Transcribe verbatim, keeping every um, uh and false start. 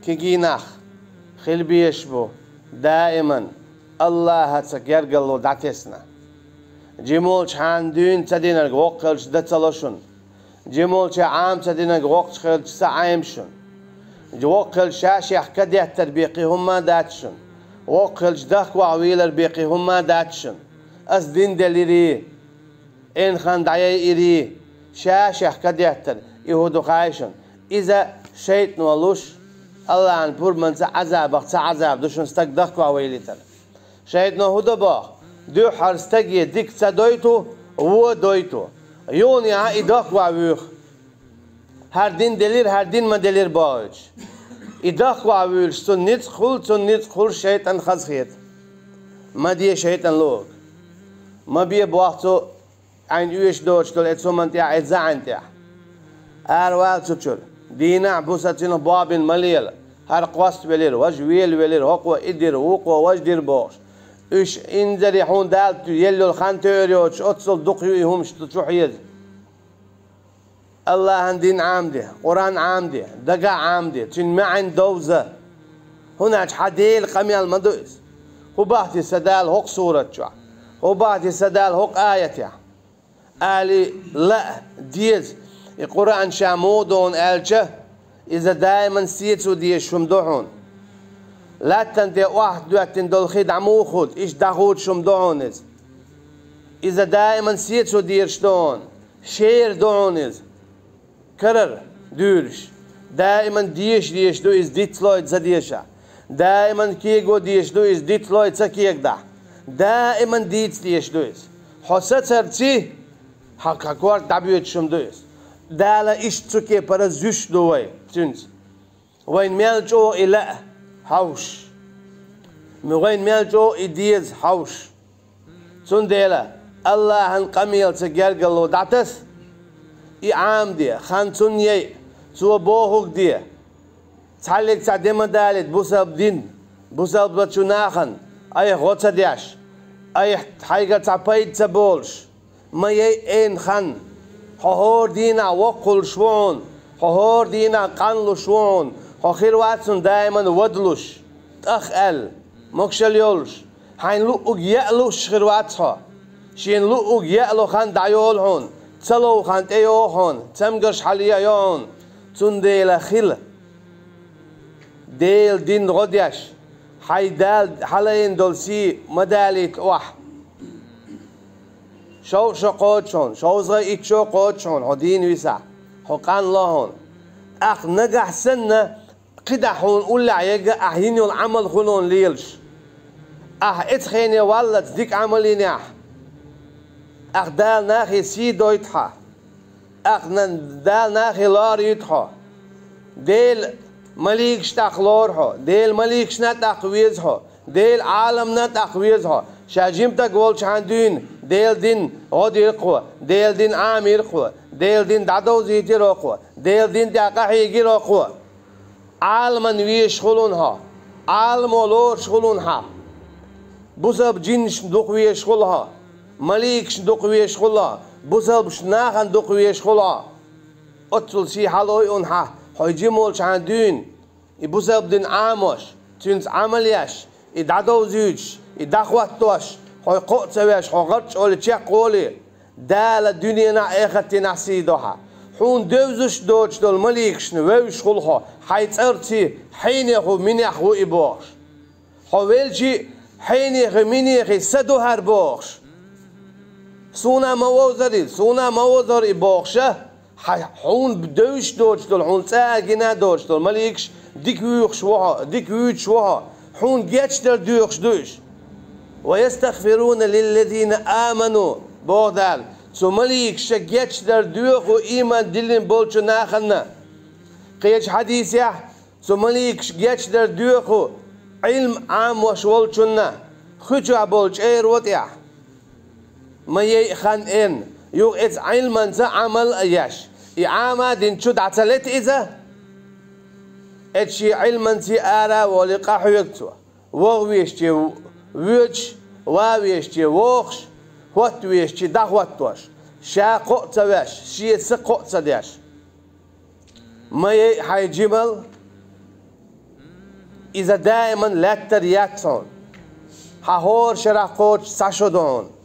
Кегий нах хила безаш бу даиман Аллахьаца гергарло дӀатесна. Жимолча хьан дуьйна ца динарг воккхалча дан ца ло шуна. Жимолча Ӏама ца динарг воккхача хилча ца Ӏема шуна. Воккхалча ша-шех кадеттар бен кхин хӀумма а дац шуна. Воккхалча дахкаваха вийлар бен кхин хӀумма а дац шуна. Ас дин делирий, эн хан дӀаяйирий, ша-шех кадеттар, и хӀу ду хаий шуна. Иза шайтӀано луш, Аллахьан пурбанца Ӏазабах цхьа Ӏазаб ду шуна стаг дахкаваха вийлийтар. ШайтӀано хӀу до боху? Дуьххьара стаге дика ца дойту, вон дойту. Юханехьа и дахкаваха вуьйху. ХӀара дин делира, хӀара дин ма делира бохуьйтуш. И дахкаваха вуьйлуш цунна ницкъ хуьлу, цунна ницкъ хуьлуш шайтӀанна хазахета. Ма де шайтӀан луург. Ма бе боху цо Ӏайна оьшуш доцуш долу эцу хӀуманна тӀехь, эцу заьӀанна тӀехь. Аравала цу чуьра. Дийнахь а, бусалба цӀинах бобина ма лела. ХӀара кхоста велира, важа вела велира, хӀокхо и дира, вукхо важа дира бохуш. Уьш инзаре хьуна Дала елла йолу хан тоьар йоцуш, оццул дукха ю и хӀумаш ду чу хьеза. Аллахьан дин Ӏамаде, Къуръан Ӏамаде, дагахь Ӏамаде, цуьнан маьӀна довза. ХӀунда аьлча хьан Делан къамел ма ду иза. ХӀун бахьа те сан Дала хӀокху сурат чохь? ХӀун бахьа те сан Дала хӀокху аятехь? Али лаа деза, и Къуръан ша муха доху аьлча, иза даиман сецо дезаш хӀума ду хьуна. Лаьттан тӀе охьадоьттина долу хи дӀа муха хӀутту, иштта дӀахӀуттуш хӀума ду хьуна иза. Иза даиман сецо дезаш ду хьуна, шера ду хьуна иза. Карара дуьйлуш. Даиман деша дезаш ду иза дицлой ца дешахь. Даиман кего дезаш ду иза дицлой ца кегадахь. Даиман дийца дезаш ду иза. Хьо сацарций, хьан кхин корта дӀабоьдуш хӀума ду иза. Дала иштта цу кепара зуьйш ду вай цуьнца. Вайна мел чӀогӀа и лаа хьовсуш. Вайна мел чӀогӀа и деза хьовсуш. Цундела Аллахьан къамелаца гергарло дӀатаса, и Ӏамаде, хан цунна яйа, цо бохург де. Цхьаллиг цхьа де ма далийта бусалба дин, бусалбачу нахана айхьа гӀо ца деш, айхьа хьайгара цхьа пайда ца болуш. Ма яй эна хан. Хьо хӀора дийнахь воккхалуш ву хьуна, хьо хӀора дийнахь къанлуш ву хьуна, хьо хир вац хьуна даиман вадалуш, тӀах аьлла, могушалла йолуш, хьайна луъург яа лууш хир вац хьо. Шена луъург яа ло хан дӀайолу хьуна, ца лов хан тӀейогӀу хьуна, цамгарш хьалаайо хьуна. Цундела хила Делан дин гӀо деш, хьайн Дала хьалайна долу сий ма далийта охьа. Шовзткъа шо кхочу хьуна, шовзткъе итт шо кхочу хьуна, хьо дийна висахь, хьо къанло хьуна. ТӀаккха нагахь санна, кхидӀа хьуна уллехь ерг а ахь йина йолу Ӏамал хуьлу хьуна лелаш. Ахь эцу хене валлалц дика Ӏамал йинехь, ахь Дала нахе сий дойту хьан. Ахь нан Дала нахе лоруьйту хьо. Делан маликаш тӀаккха лору хьо. Делан маликашна тӀаккха веза хьо. Делан Ӏаламна тӀаккха веза хьо. Ша жимтаг волчхьан дуьйна Делан дин гӀо дира кхо, Делан дин Ӏамийра кхо, Делан дин дӀадовзийтира кхо, Делан дин тӀехь къахьегира кхо. Ӏаламан везаш хуьлу хьо, Ӏаламо лоруш хуьлу хьан. Бусалба жинашна дукха везаш хуьлу хьо, маликашна дукха везаш хуьлу хьо, бусалбаш нахана дукха везаш хуьлу хьо. Оццул сий хьалойуьйту хьан, хьо жима волчхьан дуьйна, и бусалба дин Ӏамош, цуьнца Ӏамал еш, и дӀадовзуьйтуш, и дӀахӀоттош, хьо кхоъ ца веш, хьо гӀарчӀ олий, чекхволий. Дала дуьненахь а, эхартенахь а сий до хьан. Хьуна девзаш доцуш долу маликашна вевзаш хуьлу хьо, хьайн цӀарций, хьенехуй, минехуй и бохуш. Хьо велчий, хьенехуй, минехуй са ду хӀара бохуш. Суна а ма вовзара иза, суна а ма вовзара и бохуша, хьа-, хьуна девзаш доцуш долу, хьуна цӀа а гина а доцуш долу маликаш дика вуьйхуш ву хьо, дика вуьйцуш ву хьо, хьуна гечдар доьхуш ду уьш. «Ва ястагфируна лиллазина аману», боху Дала, цу маликаша гечдар доьху ийман диллина болчу нахана. Кхечу хьадисехь, цу маликаша гечдар доьху Ӏилма Ӏамош волчунна, хуьчохь болу чӀеро тӀехь. Ма яй хан эн, юха эцу Ӏилманца Ӏамал а еш, и Ӏама динчу дӀа ца лета иза? Эцу шен Ӏилманций ара а волий къахьоьгу цо. ВогӀа вешче воьдуш, ван вешче вохуш, хӀотта вешче дӀахӀоттош, ша кхоъ ца веш, шен са кхоъ ца деш. Ма яй хьайн жимал, Иза даиман лаьттара яц хьуна. Хьан хӀора шерах кхочуш ца шу ду хьуна.